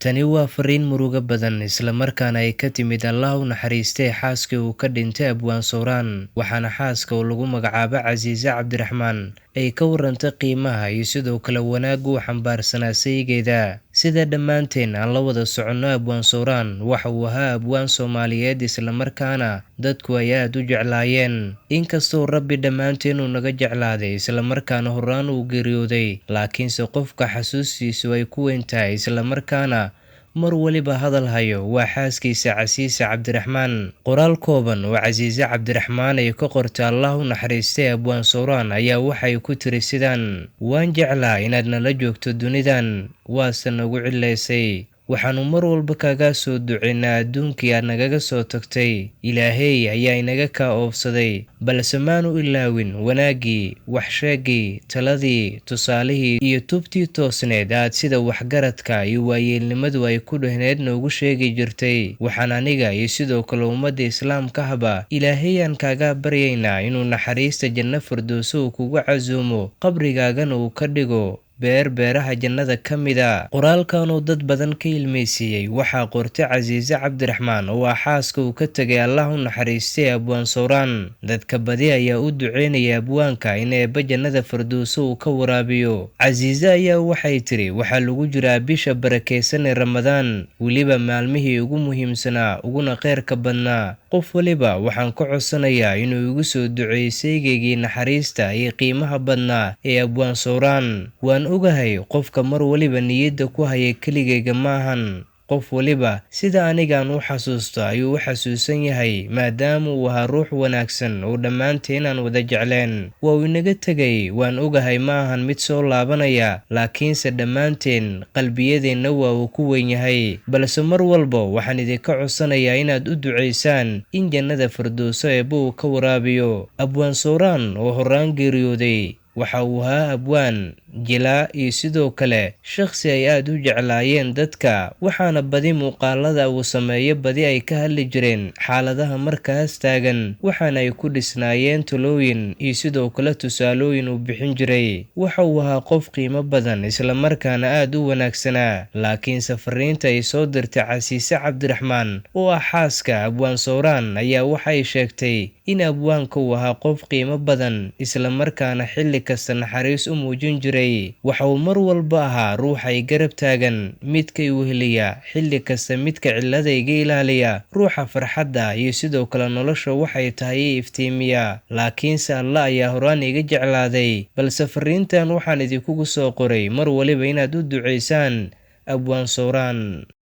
Tani waa fariin murugo badan, isla markaana ay ka timid Allah u naxariistay xaaskii uu ka dhintay Abwaan Sowraan, waxaana xaaska oo lagu magacaabo Casiise Cabdiraxmaan ay ka warantay qiimaha iyo sidoo kale wanaagga uu xambaarsanaa saygeeda. Sida dhammaanteen aan la wada soconno, Abwaan Sowraan waxa uu ahaa abwaan Soomaaliyeed, isla markaana dadku ay aad u jeclaayeen. Inkastoo Rabbi dhammaanteen uu naga jeclaaday, isla markaana horraan uu geeriyooday, laakiinse qofka xasuustiisu ay ku weyn tahay, isla markaana mar waliba hadal hayo, waa xaaskiisa Casiise Cabdiraxmaan. Qoraal kooban oo Casiise Cabdiraxmaan ay ka qortay Allah u naxariistay Abwaan Sowraan ayaa waxay ku tiri sidaan: "Waan jeclaa inaad nala joogto dunidan, waase nagu cilaysay. Waxaannu mar walba kaga soo duceynaa adduunkii aad nagaga soo tagtay. Ilaahay ayaa inaga kaa oofsaday, balse maanu ilaawin wanaaggii, waxsheeggii, taladii, tusaalihii iyo tubtii toosneed aad sida waxgaradka iyo waayeelnimadu ay ku dhehneed noogu sheegi jirtay. Waxaan aniga iyo sidoo kale ummadda islaamka ahba Ilaahayaan kaaga baryaynaa inuu naxariista janno firdowso uu kugu casuumo, qabrigaagana uu ka dhigo beer beeraha jannada ka mida." Qoraalkan oo dad badan ka ilmeysiiyey waxaa qortay Casiise Cabdiraxmaan oo ah xaaska uu ka tegay Allah u naxariistay Abwaan Sowraan. Dadka badi ayaa u duceynaya abwaanka in Eebbe jannada firdowso uu ka waraabiyo. Casiise ayaa waxay tiri: "Waxaa lagu jiraa bisha barakeysan ee Ramadaan, weliba maalmihii ugu muhiimsanaa uguna kheyrka badnaa. Qof waliba waxaan ka codsanayaa inuu igu soo duceeyo saygaygii naxariista iyo qiimaha badnaa ee Abwaan Sowraan. Waan ogahay qofka mar waliba niyadda ku haya keligayga maahan. Qof waliba sida anigaan u xasuusto ayuu u xasuusan yahay, maadaama uu ahaa ruux wanaagsan oo dhammaanteen aan wada jecleen. Waa uu inaga tegay, waan ogahay maahan mid soo laabanaya, laakiinse dhammaanteen qalbiyadeenna waa uu ku weyn yahay. Balse mar walba waxaan idinka codsanayaa inaad u duceysaan in jannada firdowso Eebbe uu ka waraabiyo." Abwaan Sowraan oo horraan geeriyooday waxa uu ahaa abwaan, jilaa iyo sidoo kale shakhsi ay aad u jeclaayeen dadka, waxaana badi muuqaalada uu sameeyo badi ay ka hadli jireen xaaladaha markaas taagan, waxaana ay ku dhisnaayeen talooyin iyo sidoo kale tusaalooyin uu bixin jiray. Waxa uu ahaa qof qiimo badan, isla markaana aad u wanaagsanaa. Laakiinse fariinta ay soo dirtay Casiise Cabdiraxmaan oo ah xaaska Abwaan Sowraan ayaa waxay sheegtay in abwaanka uu ahaa qof qiimo badan, isla markaana xilli kasta naxariis u muujin jiray. Waxa uu mar walba ahaa ruuxa i garab taagan, midka i weheliya xilli kasta, midka cillada iga ilaaliya, ruuxa farxadda iyo sidoo kale nolosha waxay tahay i iftiimiya. Laakiinse Allah ayaa horaan iga jeclaaday, balse fariintan waxaan idinkugu soo qoray mar waliba inaad u duceysaan Abwaan Sowraan."